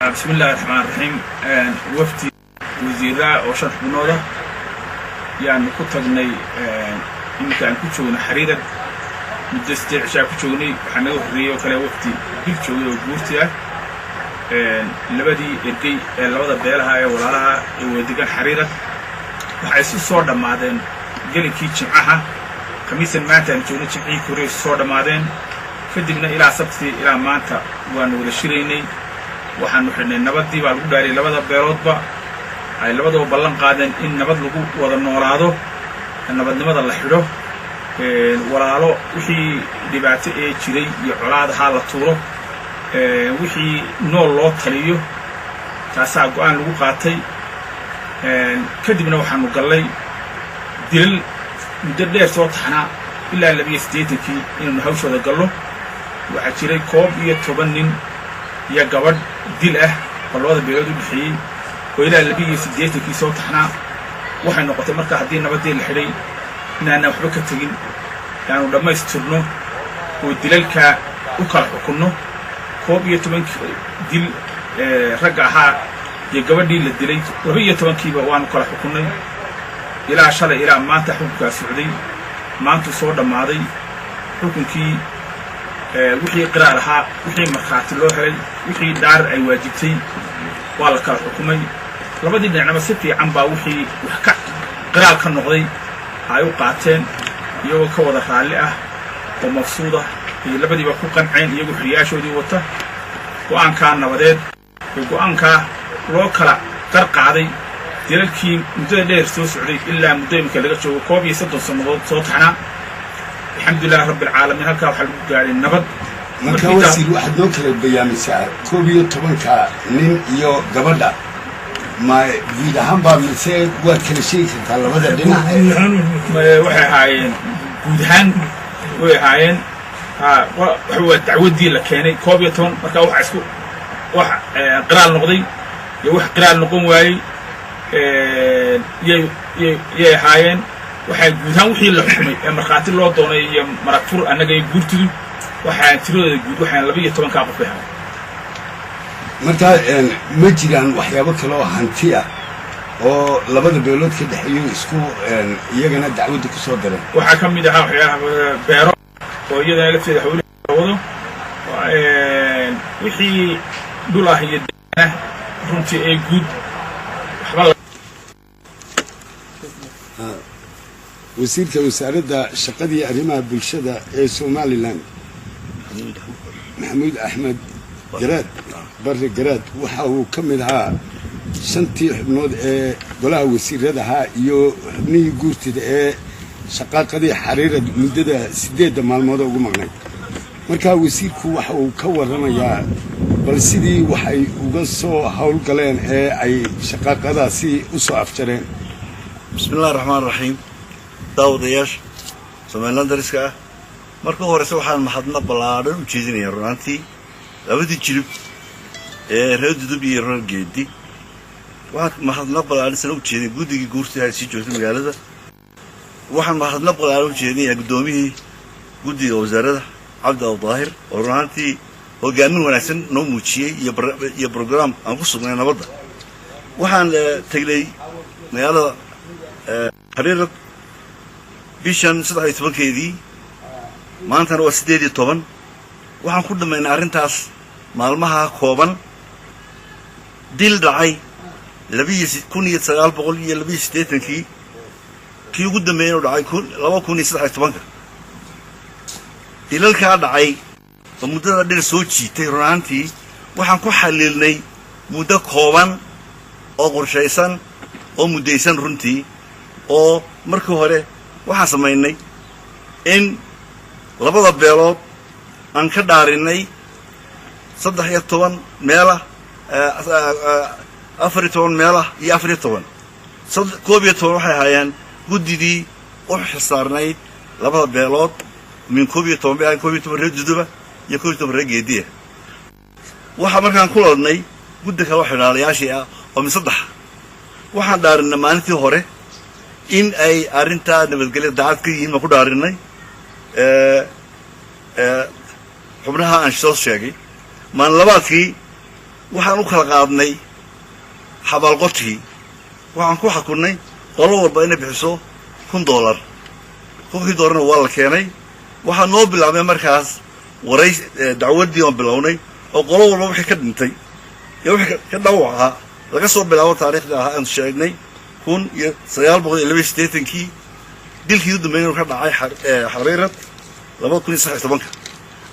Bismi illahi raxmaan raxiim. Wafdi wasiiraa oo shan xubnooda yaanu ku tagnay. Iminka aan ku joogno Xariirad muddo 8 cishaa ku joognay. Waxaa naga horreeyey oo kale wafdi bil joogay oo guurti ah. Labadii ergey ee labada beelaha ee walaalaha ee wadadegan Xariirad waxay isu soo dhammaadeen gelinkii Jimcaha. Khamiisan maanta aan joogno, Jimcihii ka horrey isu soo dhammaadeen. Kadibna ilaa Sabtii ilaa maanta waanu wada shiraynay. Waxaanu xidhnay nabaddii baa lagu dhaariyay labada beeloodba, ay labadaba ballan qaadeen in nabad lagu wada noolaado, nabadnimada la xidho, walaalo wixii dhibaato ee jiray iyo colaad ahaa la tuuro, wixii nool loo taliyo. Taasaa go'aan lagu qaatay. Kadibna waxaanu gallay dilal muddo dheer soo taxnaa ilaa 82-kii inaanu hawshooda gallo. Waxaa jiray 11 nin iyo gabadh dil ah oo labada beelood u dhexeeyey oo ilaa 82-kii soo taxnaa. Waxay noqotay marka haddii nabaddii la xidhay inaanaan waxba ka tegin, aanu dhammaystirno oo dilalkaa u kala xukunno. 11-kii dil ragga ahaa iyo gabadhii la dilay, 12-kiiba waanu kala xukunnay. Ilaa shalay ilaa maanta xukunkaa socday. Maantuu soo dhammaaday xukunkii. Wixii qiraar ahaa, wixii markhaati loo helay, wixii dhaarar ay waajibtay waa la kala xukumay. Labadii dhinacnaba si fiican baa wixii wax ka qiraal ka noqday ay u qaateen, iyagoo ka wada raalli ah oo mabsuud ah iyo labadiiba ku qanceen, iyagoo xiriyaashoodii wata. Go'aankaa nabadeed ee go'aankaa loo kala qar qaaday dilalkii muddada dheer soo socday ilaa muddo iminka laga joogo 31 sannadood soo taxnaa, alxamdulilahi rabbi alcaalamiin, halkaa waxaa lagu gaadhay nabad. Marka wasiir, waxaad noo kala bayaamisaa 11-ka nin iyo gabadha, ma guud ahaan baa mise waad kala sheegi kartaa labada dhinac? Waxay ahaayeen guud ahaan way ahaayeen. Waxa waa dacwaddii la keenay 11. Marka waxa isku wax qiraal noqday iyo wax qiraal noqon waayey yay yay yay ahaayeen. Waxaa guud ahaan wixii la xukumay ee markhaati loo doonay iyo marag fur annaga iyo guurtidu, waxaa tiradooda guud waxaan 12-kaa qof bay ahaayeen. Marka ma jiraan waxyaabo kale oo hanti ah oo labada beelood ka dhexeeyo isku iyagana dacwadda ku soo dareen? Waxaa ka mid ahaa waxyaalaha beero oo iyadana lafteeda hawlaha wado, wixii dhul ah iyo deena runtii ee guud waxba. Wasiirka wasaaradda shaqadii arrimaha bulshada ee Somaliland, Maxamuud Axmed Garaad Barre Garaad, waxa uu ka mid ahaa shantii xubnood ee golaha wasiiradahaa iyo xubnihii guurtida ee shaqaaqadii Xariirad muddada 8-da maalmood ugu maqnayd. Markaa wasiirku waxa uu ka warramayaa bal sidii waxay uga soo howlgaleen ee ay shaqaaqadaasi u soo afjareen. Bismi illahi raxmaan raxiim. Daawadayaasha Somaliland dariska ah, marka u horeysa waxaan mahadnaq ballaadhan u jeedinayaa runaantii labadii jilib ee reer Dudub iyo reer Geedi. Waxaan mahadnaq ballaadhan sana u jeedinaya guddigii guurtii ay sii joogtay magaalada. Waxaan mahadnaq ballaadhan u jeedinayaa guddoomiyihii guddiga wasaaradda, Cabdi Awdaahir, oo runaantii hogaamin wanaagsan noo muujiyey iyo program aan ku sugnay nabadda. Waxaan tegnay magaalada Xariirad bishan 13-keedii, maantana waa 18. Waxaan ku dhammaynay arrintaas maalmaha kooban. Dil dhacay 1982-kii, kii ugu dambeeyay inuu dhacay 2013-ka. Dilalkaa dhacay oo muddada dheer soo jiitay, run ahaantii waxaan ku xalilnay muddo kooban oo qorshaysan oo muddaysan runtii. Oo markii hore waxaan samaynay in labada beelood aan ka dhaarinay 13 meelah, 14 meelah iyo 14. 11 waxay ahaayeen guddidii u xilsaarnayd labada beelood, min 11 bay ahayen, 11 reer Duduba iyo 11 reer Geediya. Waxaa markaan ku ladnay guddi kale oo xidhaalayaashii ah oo min saddex. Waxaan dhaarinay maalintii hore in ay arrintaa nabadgelya daacad ka yihiin. Baan ku dhaarinay xubnaha aan soo sheegay. Maalin labaadkii Waxaan u kala qaadnay xabaalqodkii, waxaan ku xakunnay qolo walba inay bixiso $1000. 1000kii dollarna waa la keenay. Waxaa noo bilaabmay markaas warays dacwaddii oon bilownay, oo qolo walba wixii ka dhintay iyo wixii ka dhaawac ahaa laga soo bilaabo taariikhda ahaa aan sheegnay 1982-kii, dilkii u dambeeyay inuu ka dhacay Xariirad 2013-ka.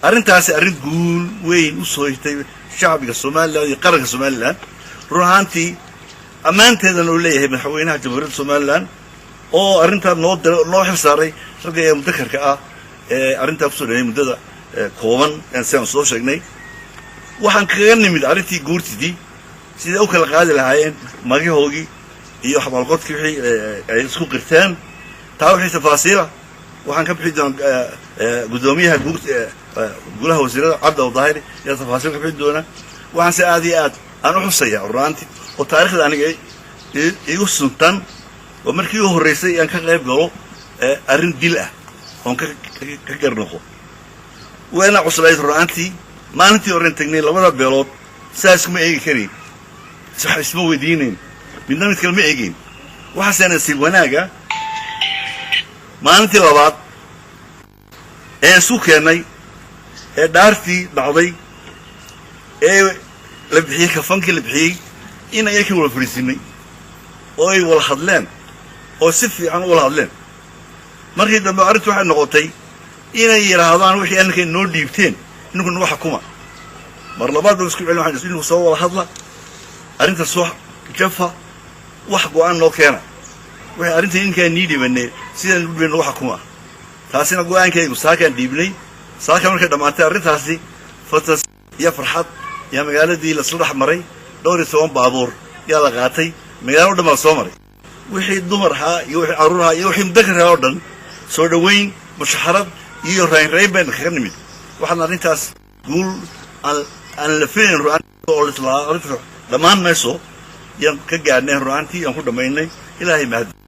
Arrintaasi arrin guul weyn u soo hitay shacbiga Somaliland iyo qaranka Somaliland. Run ahaantii ammaanteedana uu leeyahay madaxweynaha Jamhuuriyadda Somaliland oo arrintaa noo dira, noo xil saaray ragga ee mudakarka ah ee arrintaa kusoo dhameeyay muddada kooban sidaan soo sheegnay. Waxaan kaga nimid arrintii guurtidii siday u kala qaadi lahaayeen magahoogii iyo xabaalqodkii wixii ay isku qirteen. Taa wixii tafaasiila waxaan ka bixi doonaa guddoomiyaha guurt golaha wasiirada Cabdi Awdaahir ayaa tafaasiil ka bixi doona. Waxaan si aad iyo aad aan u xusayaa runaantii oo taarikhda aniga igu suntan oo markii u horreysay aan ka qayb galo arrin dil ah oon ka garnoqo, wayna cuslayd runaantii. Maalintii horren tegnay labada beelood sidaas iskuma eegi karayn, wax isma weydiinayn, midna mid kale ma eegeyn. Waxaase nasiib wanaaga maalintii labaad ee isku keennay ee dhaartii dhacday ee la bixiyey kafankii la bixiyey in ayakii wada fadhiisinay oo ay wada hadleen oo si fiican u wada hadleen. Markii dambe arrintu waxay noqotay inay yidhaahdaan wixii annaka noo dhiibteen ninku nagu xukuma. Mar labaad baan isku celin, waxaan inku soo wada hadla arrinta, soo jafa, wax go'aan noo keena, waxay arrinta inkaan nii dhibanay sidaan u dhiban nagu xukuma. Taasina go'aankaygu saakaan dhiibnay. Saaka markay dhammaatay arrintaasi, fatas iyo farxad yaa magaaladii lasla dhex maray. 14 baabuur yaa la qaatay, magaalo o dhan baa la soo maray. Wixii dumar ahaa iyo wixii carruur ahaa iyo wixii mudakar ahaa oo dhan soo dhoweyn, mushaxarad iyo raynrayn bayna kaga nimid. Waxaan arrintaas guul aan la filayn ru'aan oo lislaa arrintaas dhammaan mayso yaan ka gaadhnay ru'aantii, aan ku dhammaynay. Ilaahay mahad.